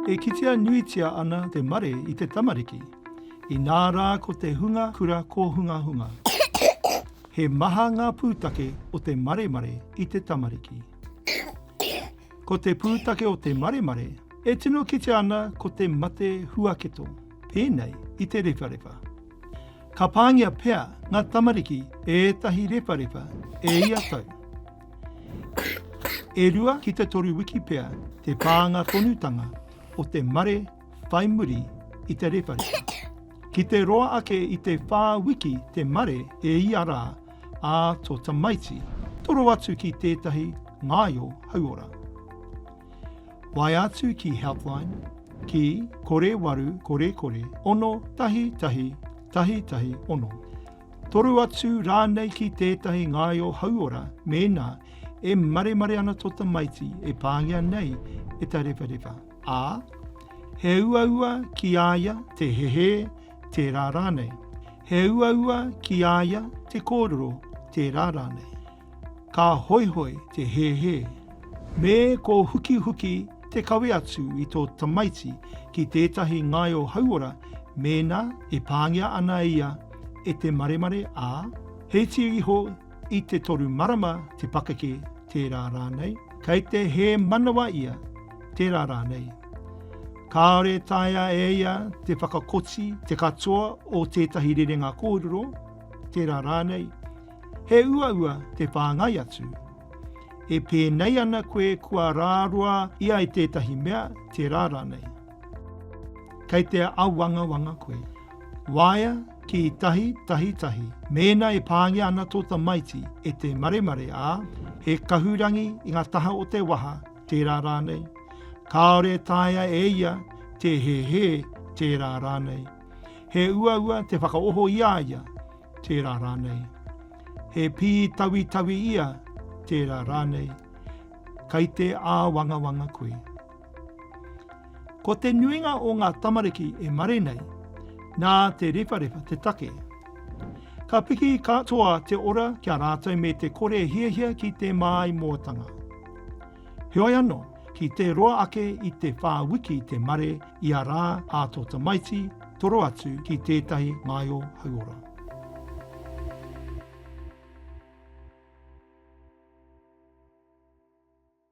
E kitea nuitia ana te mare i te tamariki, inā rā ko te hunga kura kōhungahunga. He maha ngā pūtake o te maremare i te tamariki. Ko te pūtake o te maremare e tino kitea ana ko te mate huaketo, pēnei i te rewharewha. Ka pāngia pea ngā tamariki e ētahi rewharewha e ia tau. E rua ki te toru wiki pea te pānga tonutanga o te mare whai muri i te rewharewha. Ki te roa ake i te whā wiki te mare e ia rā a tō tamaiti, toro atu ki tētahi ngaio hauora. Waea atu ki Helpline ki kore waru kore kore ono tahi tahi tahi tahi ono. Toru atu rānei ki tētahi ngaio hauora mēnā e maremare ana tō tamaiti e pāngia nei e te rewharewha, ā, he uaua ki a ia te hehē, tērā rānei. He uaua ki a ia te kōrero, tērā rānei. Ka hoihoi te hēhē. Me kōhukihuki te kawe atu i tō tamaiti ki tētahi ngaio hauora mēnā e pāngia ana ia e te maremare, ā, he iti iho i te toru marama te pakeke, tērā rānei, kei te hēmanawa ia, tērā rānei. Kāore taea e ia te whakakoti te katoa o tētahi rerenga kōrero, tērā rānei, He uaua te whāngai atu. E pēnei ana koe kua rāroa ia i tētahi mea, tērā rānei. Kei te awangawanga koe. Waea ki tahi tahi tahi. Mēnā e pāngia ana tō tamaiti e te maremare ā, he kahurangi i ngā taha o te waha, tērā rānei. Kāore e taea e ia te hēhē, tērā rānei. He uaua te whakaoho i a ia, tērā rānei. He pītawitawi ia, tērā rānei. Kei te āwangawanga koe. Ko te nuinga o ngā tamariki e mare nei, nā te rewharewha te take. Ka piki katoa te ora ki a rātou me te kore hiahia ki te māimoatanga. Heoi anō, ki te roa ake i te whā wiki te mare ia rā a tō tamaiti, toro atu ki tētahi ngaio hauora.